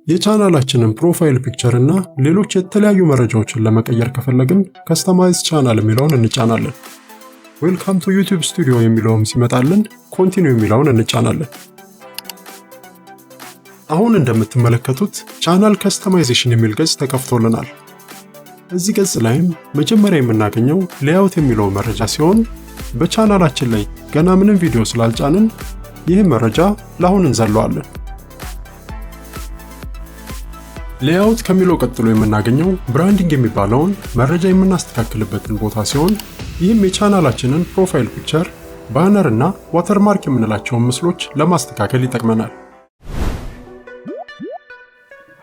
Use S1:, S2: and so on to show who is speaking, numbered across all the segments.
S1: የቻናላችንን profile picture እና ሌሎች የተለያዩ መረጃዎችን ለመቀየር ከፈለግን customize channel የሚለውን እንጫናለን። Welcome to YouTube Studio የሚለውም ሲመጣልን continue የሚለውን እንጫናለን። አሁን እንደምትመለከቱት channel customization የሚል ገጽ ተከፍቶልናል። እዚህ ገጽ ላይም መጀመሪያ የምናገኘው layout የሚለው መረጃ ሲሆን፣ በቻናላችን ላይ ገና ምንም ቪዲዮ ስላልጫንን ይህ መረጃ ለአሁን እንዘለዋለን። Layout ከሚለው ቀጥሎ የምናገኘው branding የሚባለውን መረጃ የምናስተካክልበትን ቦታ ሲሆን፣ ይህም የቻናላችንን profile picture፣ banner እና watermark የምንላቸውን ምስሎች ለማስተካከል ይጠቅመናል።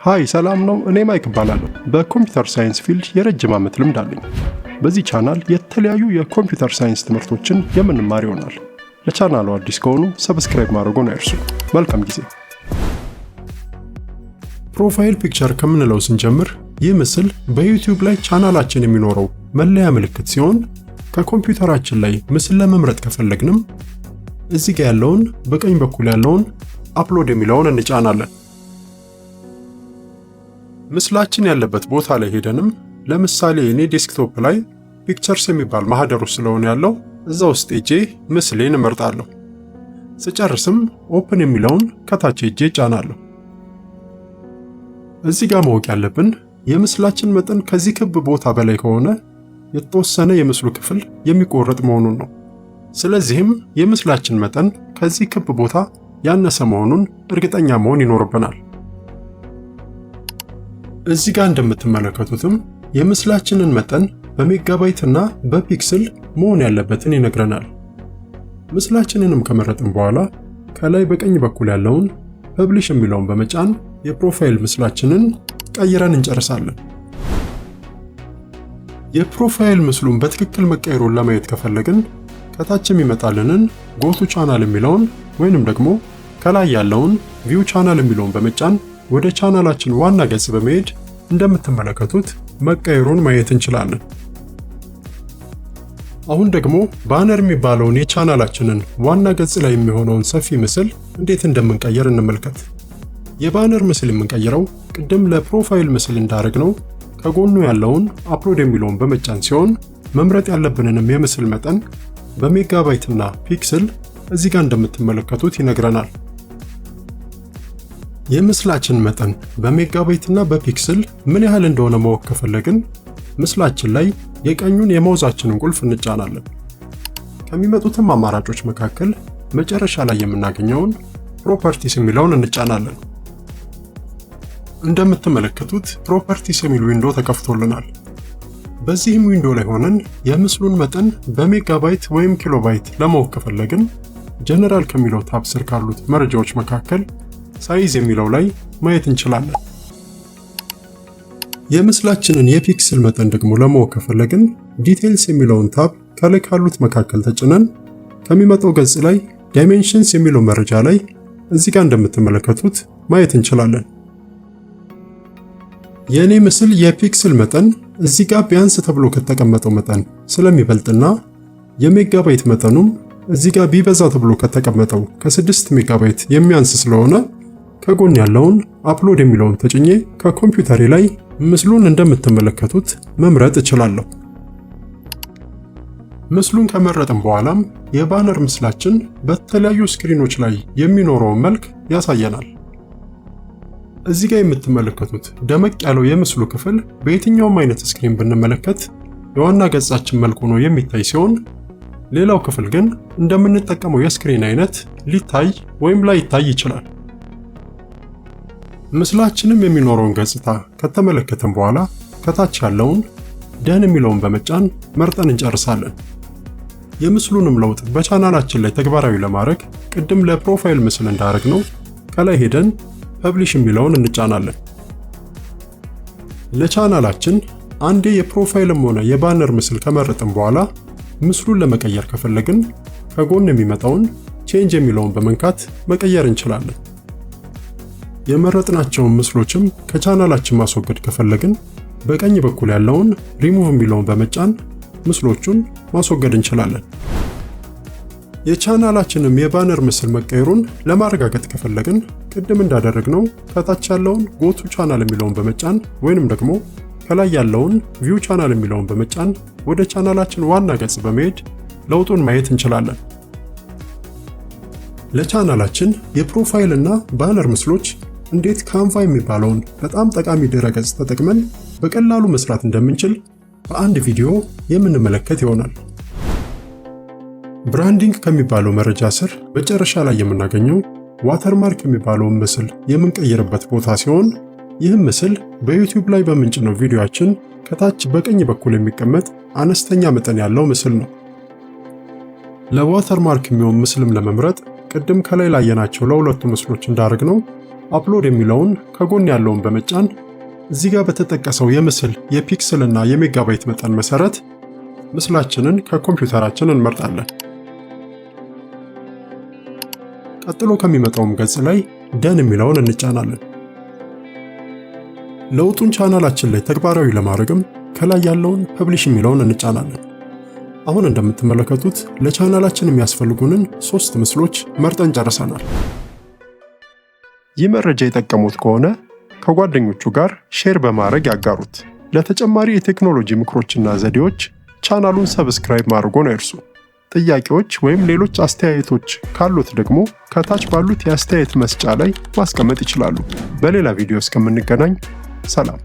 S1: Hi፣ ሰላም ነው። እኔ ማይክ እባላለሁ። በ computer science field የረጅም ዓመት ልምድ አለኝ። በዚህ ቻናል የተለያዩ የ computer science ትምህርቶችን የምንማር ይሆናል። ለቻናሉ አዲስ ከሆኑ subscribe ማድረጎን አይርሱ። መልካም ጊዜ። Profile picture ከምንለው ስንጀምር፣ ይህ ምስል በ YouTube ላይ ቻናላችን የሚኖረው መለያ ምልክት ሲሆን፣ ከኮምፒውተራችን ላይ ምስል ለመምረጥ ከፈለግንም እዚህ ጋር ያለውን በቀኝ በኩል ያለውን upload የሚለውን እንጫናለን። ምስላችን ያለበት ቦታ ላይ ሄደንም፣ ለምሳሌ እኔ desktop ላይ pictures የሚባል ማህደር ውስጥ ስለሆነ ያለው፣ እዛ ውስጥ ሄጄ ምስሌን እመርጣለሁ። ስጨርስም open የሚለውን ከታች ሄጄ እጫናለሁ። እዚህ ጋር ማወቅ ያለብን የምስላችን መጠን ከዚህ ክብ ቦታ በላይ ከሆነ የተወሰነ የምስሉ ክፍል የሚቆረጥ መሆኑን ነው። ስለዚህም የምስላችን መጠን ከዚህ ክብ ቦታ ያነሰ መሆኑን እርግጠኛ መሆን ይኖርብናል። እዚህ ጋር እንደምትመለከቱትም የምስላችንን መጠን በሜጋባይት እና በ pixel መሆን ያለበትን ይነግረናል። ምስላችንንም ከመረጥን በኋላ ከላይ በቀኝ በኩል ያለውን publish የሚለውን በመጫን የ profile ምስላችንን ቀይረን እንጨርሳለን። የ profile ምስሉን በትክክል መቀየሩን ለማየት ከፈለግን ከታች የሚመጣልንን go to channel የሚለውን ወይንም ደግሞ ከላይ ያለውን view channel የሚለውን በመጫን ወደ ቻናላችን ዋና ገጽ በመሄድ እንደምትመለከቱት መቀየሩን ማየት እንችላለን። አሁን ደግሞ banner የሚባለውን የቻናላችንን ዋና ገጽ ላይ የሚሆነውን ሰፊ ምስል እንዴት እንደምንቀይር እንመልከት። የ banner ምስል የምንቀይረው ቅድም ለ profile ምስል እንዳደረግነው ከጎኑ ያለውን upload የሚለውን በመጫን ሲሆን፣ መምረጥ ያለብንንም የምስል መጠን በሜጋባይት እና pixel እዚህ ጋር እንደምትመለከቱት ይነግረናል። የምስላችን መጠን በሜጋባይት እና በ pixel ምን ያህል እንደሆነ ማወቅ ከፈለግን ምስላችን ላይ የቀኙን የ mouse ኣችንን ቁልፍ እንጫናለን። ከሚመጡትም አማራጮች መካከል መጨረሻ ላይ የምናገኘውን properties የሚለውን እንጫናለን። እንደምትመለከቱት properties የሚል window ተከፍቶልናል። በዚህም window ላይ ሆነን የምስሉን መጠን በሜጋባይት ወይም ኪሎባይት ለማወቅ ከፈለግን ጀነራል ከሚለው tab ስር ካሉት መረጃዎች መካከል size የሚለው ላይ ማየት እንችላለን። የምስላችንን የ pixel መጠን ደግሞ ለማወቅ ከፈለግን details የሚለውን tab ከላይ ካሉት መካከል ተጭነን ከሚመጣው ገጽ ላይ dimensions የሚለው መረጃ ላይ እዚህ ጋር እንደምትመለከቱት ማየት እንችላለን። የእኔ ምስል የ pixel መጠን እዚህ ጋር ቢያንስ ተብሎ ከተቀመጠው መጠን ስለሚበልጥና የሜጋባይት መጠኑም እዚህ ጋር ቢበዛ ተብሎ ከተቀመጠው ከ6 ሜጋባይት የሚያንስ ስለሆነ፣ ከጎን ያለውን upload የሚለውን ተጭኜ ከኮምፒውተሬ ላይ ምስሉን እንደምትመለከቱት መምረጥ እችላለሁ። ምስሉን ከመረጥን በኋላም የ banner ምስላችን በተለያዩ screen ኖች ላይ የሚኖረውን መልክ ያሳየናል። እዚህ ጋር የምትመለከቱት ደመቅ ያለው የምስሉ ክፍል በየትኛውም አይነት screen ብንመለከት የዋና ገጻችን መልክ ሆኖ የሚታይ ሲሆን፣ ሌላው ክፍል ግን እንደምንጠቀመው የ screen አይነት ሊታይ ወይም ላይታይ ይችላል። ምስላችንም የሚኖረውን ገጽታ ከተመለከትን በኋላ ከታች ያለውን done የሚለውን በመጫን መርጠን እንጨርሳለን። የምስሉንም ለውጥ በቻናላችን ላይ ተግባራዊ ለማድረግ ቅድም ለ profile ምስል እንዳደረግነው ከላይ ሄደን publish የሚለውን እንጫናለን። ለቻናላችን አንዴ የ profile ም ሆነ የ banner ምስል ከመረጥን በኋላ ምስሉን ለመቀየር ከፈለግን ከጎን የሚመጣውን change የሚለውን በመንካት መቀየር እንችላለን። የመረጥናቸውን ምስሎችም ከቻናላችን ማስወገድ ከፈለግን በቀኝ በኩል ያለውን ሪሙቭ የሚለውን በመጫን ምስሎቹን ማስወገድ እንችላለን። የቻናላችንም የ banner ምስል መቀየሩን ለማረጋገጥ ከፈለግን ቅድም እንዳደረግነው ከታች ያለውን go to channel የሚለውን በመጫን ወይንም ደግሞ ከላይ ያለውን view channel የሚለውን በመጫን ወደ ቻናላችን ዋና ገጽ በመሄድ ለውጡን ማየት እንችላለን። ለቻናላችን የ profile እና banner ምስሎች እንዴት Canva የሚባለውን በጣም ጠቃሚ ድረገጽ ተጠቅመን በቀላሉ መስራት እንደምንችል በአንድ ቪዲዮ የምንመለከት ይሆናል። Branding ከሚባለው መረጃ ስር መጨረሻ ላይ የምናገኘው watermark የሚባለውን ምስል የምንቀይርበት ቦታ ሲሆን፣ ይህም ምስል በ YouTube ላይ በምንጭነው ቪዲዮአችን ከታች በቀኝ በኩል የሚቀመጥ አነስተኛ መጠን ያለው ምስል ነው። ለ watermark የሚሆን ምስልም ለመምረጥ ቅድም ከላይ ላየናቸው ለሁለቱ ምስሎች እንዳደረግነው upload የሚለውን ከጎን ያለውን በመጫን እዚህ ጋር በተጠቀሰው የምስል የ pixel እና የሜጋባይት መጠን መሰረት ምስላችንን ከኮምፒውተራችን እንመርጣለን። ቀጥሎ ከሚመጣውም ገጽ ላይ done የሚለውን እንጫናለን። ለውጡን ቻናላችን ላይ ተግባራዊ ለማድረግም ከላይ ያለውን publish የሚለውን እንጫናለን። አሁን እንደምትመለከቱት ለቻናላችን የሚያስፈልጉንን ሶስት ምስሎች መርጠን ጨርሰናል። ይህ መረጃ የጠቀሙት ከሆነ ከጓደኞቹ ጋር share በማድረግ ያጋሩት። ለተጨማሪ የቴክኖሎጂ ምክሮችና ዘዴዎች ቻናሉን subscribe ማድረጎን አይርሱ። ጥያቄዎች ወይም ሌሎች አስተያየቶች ካሉት ደግሞ ከታች ባሉት የአስተያየት መስጫ ላይ ማስቀመጥ ይችላሉ። በሌላ ቪዲዮ እስከምንገናኝ ሰላም።